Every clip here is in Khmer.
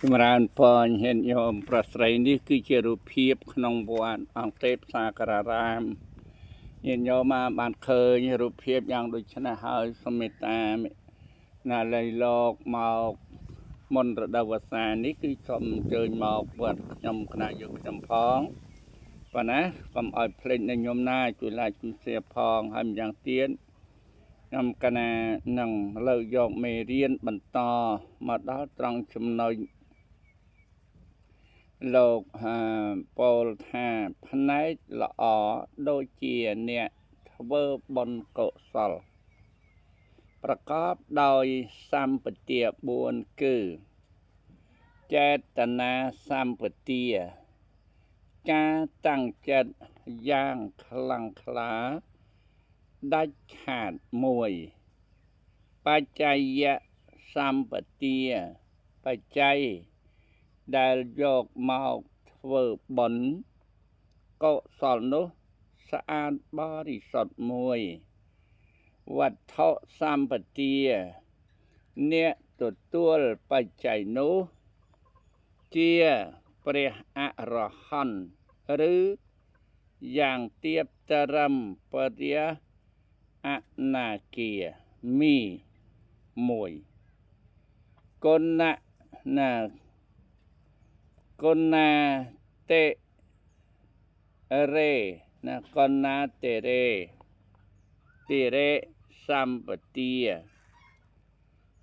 ចម្រើនពរញាតិញោមប្រុសស្រីនេះគឺជារូបភាពក្នុងវត្តអង្គទេពសាករារាមញាតិញោមមកបានឃើញរូបភាពយ៉ាងដូចនេះហើយសូមមេត្តាណាលៃលោកមកមុនរដូវវស្សានេះគឺសូមអញ្ជើញមកវត្តខ្ញុំគណៈយកខ្ញុំផងប៉ុណ្ណាកុំឲ្យភ្លេចនៅញោមណាជួយ like ជួយ share ផងហើយម្យ៉ាងទៀតខ្ញុំកណានឹងលើកយកមេរៀនបន្តមកដល់ត្រង់ចំណុចលោកពោលថាផ្នែកល្អដូចជាអ្នកធ្វើបុណ្យកុសលប្រកបដោយសម្បទា4គឺចេតនាសម្បទាការតាំងចិត្តយ៉ាងខ្លាំងក្លាដាច់ខាតមួយបច្ច័យសម្បទាបច្ច័យដែលយកមកធ្វើបុណ្យកុសលនោះស្អាតបរិសុទ្ធមួយវត្ថុសម្បទាអ្នកទទួលបច្ច័យនោះជាព្រះអរហន្តឬយ៉ាងទៀបត្រឹមព្រះអនាគាមីមួយគុណណាគុណាតិរេណាកណាតិរេតិរេសម្បទា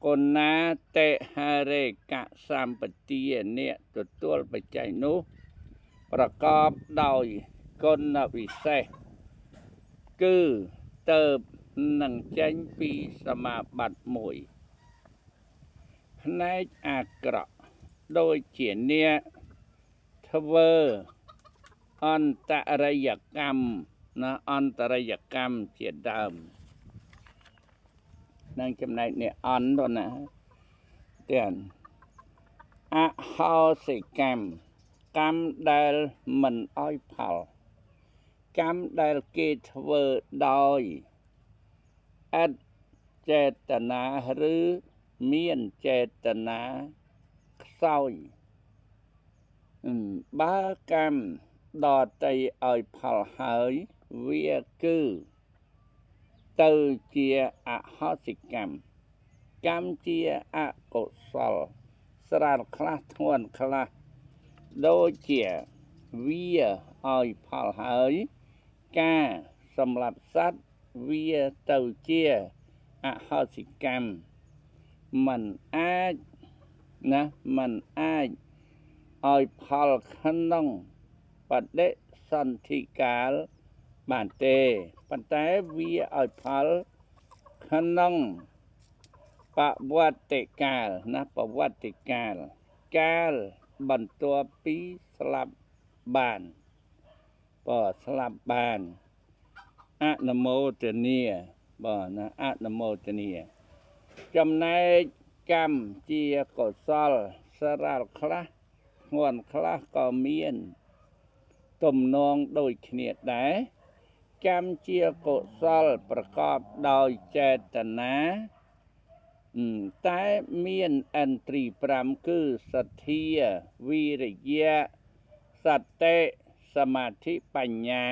គុណាតិហរេកសម្បទាអ្នកទទួលបច្ច័យនោះប្រកបដោយគុណវិសេសគឺទៅនឹងចេញពីសមាបត្តិមួយផ្នែកអាក្រក់ដូចជាអ្នកធ្វើអន្តរិយកម្មណាអន្តរិយកម្មជាដើមនឹងចំណែកនេះអន្តណាទាំងអហោសិកម្មកម្មដែលមិនអោយផលកម្មដែលគេធ្វើដោយអត់ចេតនាឬមានចេតនាខ្សោយបើកម្មដតីឲ្យផលហើយវាគឺទៅជាអហោសិកម្មកម្មជាអកុសលស្រាលខ្លះធ្ងន់ខ្លះដូចជាវាឲ្យផលហើយការសម្លាប់សត្វវាទៅជាអហោសិកម្មមិនអាចណាមិនអាចឲ្យផលក្នុងបដិសន្ធិកាលបានទេប៉ុន្តែវាឲ្យផលក្នុងបវត្តិកាលណាបវត្តិកាលកាលបន្ទាប់ពីស្លាប់បានបើស្លាប់បានអនុមោទនាបើណាអនុមោទនាចំណែកកម្មជាកុសលស្រាលខ្លះធ្ងន់ខ្លះក៏មានទំនងដូចគ្នាដែរកម្មជាកុសលប្រកបដោយចេតនាតែមានឥន្ទ្រី5គឺសទ្ធាវិរិយៈសតិសមាធិបញ្ញា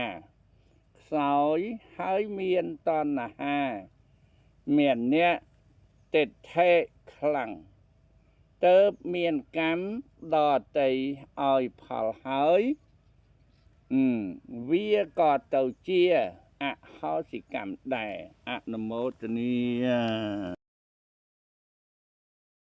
ខ្សោយហើយមានតណ្ហាមានអ្នកទិដ្ឋិខ្លាំងទៅមានកម្មដតីឲ្យផលហើយវាក៏ទៅជាអហោសិកម្មដែរអនុមោទនា។